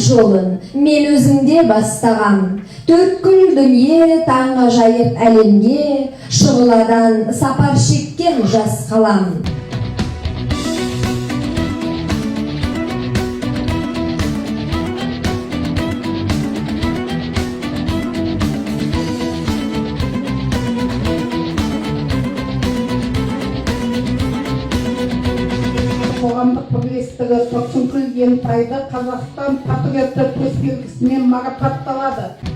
Жолын мен өзіңде бастағам. Төрткүл дүние, таңғажайып әлемге шұғыладан сапар шеккен жас қалам. Қоғамдық бірлестігі Тұрсынкүл Ентайды «Қазақстан патриоты» төсбелгісімен марапатталады.